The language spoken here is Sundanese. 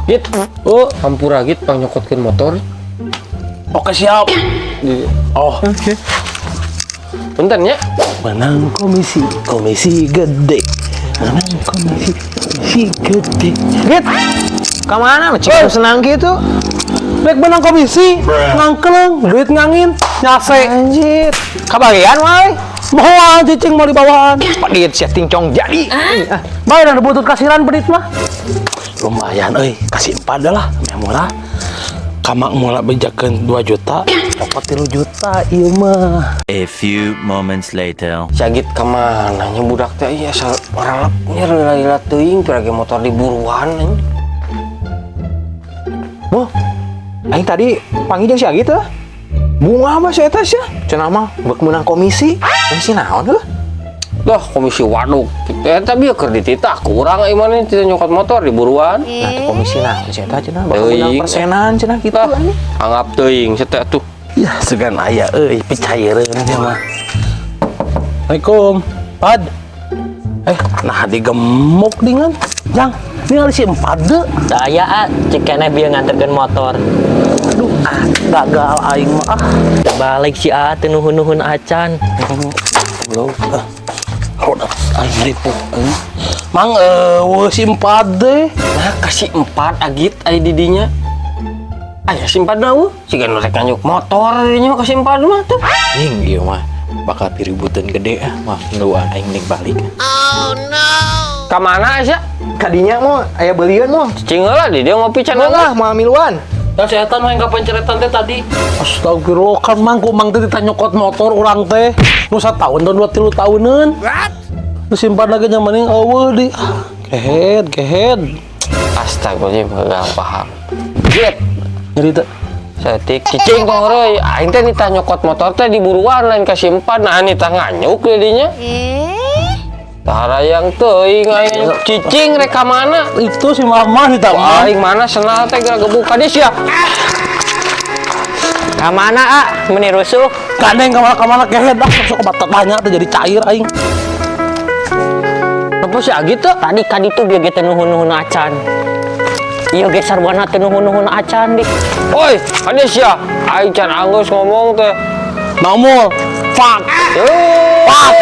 Git. Oh, hampura, Git, pang nyokotkeun motor. Oke, siap. Oh, Oke. Punten ya. Menang komisi, komisi gede. Menang komisi, komisi gede. Git, kemana? Cik senang gitu. Rek menang komisi, ngangkeleng, duit ngangin, nyase. Anjir. Kabagian wae. Moal cicing mau dibawaan. Pedit sia tingcong jadi. Ah, Bae da butut kasiran pedit mah. Lumayan euy, kasih empat dah lah, meh murah. Kamak mula bejakeun 2 juta, copot 3 juta ieu mah. A few moments later. Si Agit kemana nya budak teh? Iya, asal maralep nya lila teuing pira ge motor diburuan anjing. Boh, aing tadi panggil jeung si Agit tuh. Bunga mah si eta sia. Cenah mah bek menang komisi. Komisi naon heuh? Dah komisi waduk. Eta bieu keur dititah kurang euy maneh tidak nyokot motor diburuan. Nah, tuh komisi naon si eta cenah bakal menang Teuing. Persenan cenah kitu Lah, anjing. Anggap teuing setek tuh. Ya, sugan aya euy, picaireun dia mah. Assalamualaikum, Pad. Eh, nah digemuk dingan. Jang, ningali si Empad deu. Daya ah, cek keneh bieu nganterkeun motor. Aduh, ah, gagal aing mah ah. Teu balik si A teu nuhun-nuhun acan. Belum. Ah. Udah, aing ripuh euy. Mang eueuh si Empad deh. Nah, kasih empat Agit aya di dinya. Aya si empat eueuh. Siga nu rek nganyuk motor di dinya mah kasih empat mah tuh. Anjing ieu mah bakal piributan gede ah mah ngeluan aing ning balik. Ka mana sia? Kadinya mau aya belian mau. Cicing heula di dia ngopi can. Mau lah mau miluan. Dan si eta nu yang kapenceretan teh tadi. Astagfirullah kan mang ku mang teh ditanya nyokot motor urang teh. Nu tahun tahun dua tilu tahunan. Nu simpan lagi yang mending eueuh di. Ah, kehed, kehed. Astagfirullahaladzim, gagal paham. Git, Nyeri teh. Saeutik cicing tong heureuy. Aing teh nitah nyokot motor teh di buruan lain kasimpan. Nah, nitah nganyuk di dinya. Tarayang teuing aing cicing rek ka mana? Itu si mama nih taman. Aing mana senal teh geura gebuk ka dieu sia. Ka mana ah meni rusuh? Kadeng kemana-kemana kehed ah sok batak banyak teh jadi cair aing. Apa si Agit tuh? Tadi ka ditu bieu ge teu nuhun-nuhun acan. Ieu ge sarwana teu nuhun-nuhun acan di. Oi, ka dieu sia. Aing can anggeus ngomong teh. Nomor. Fuck. Fuck.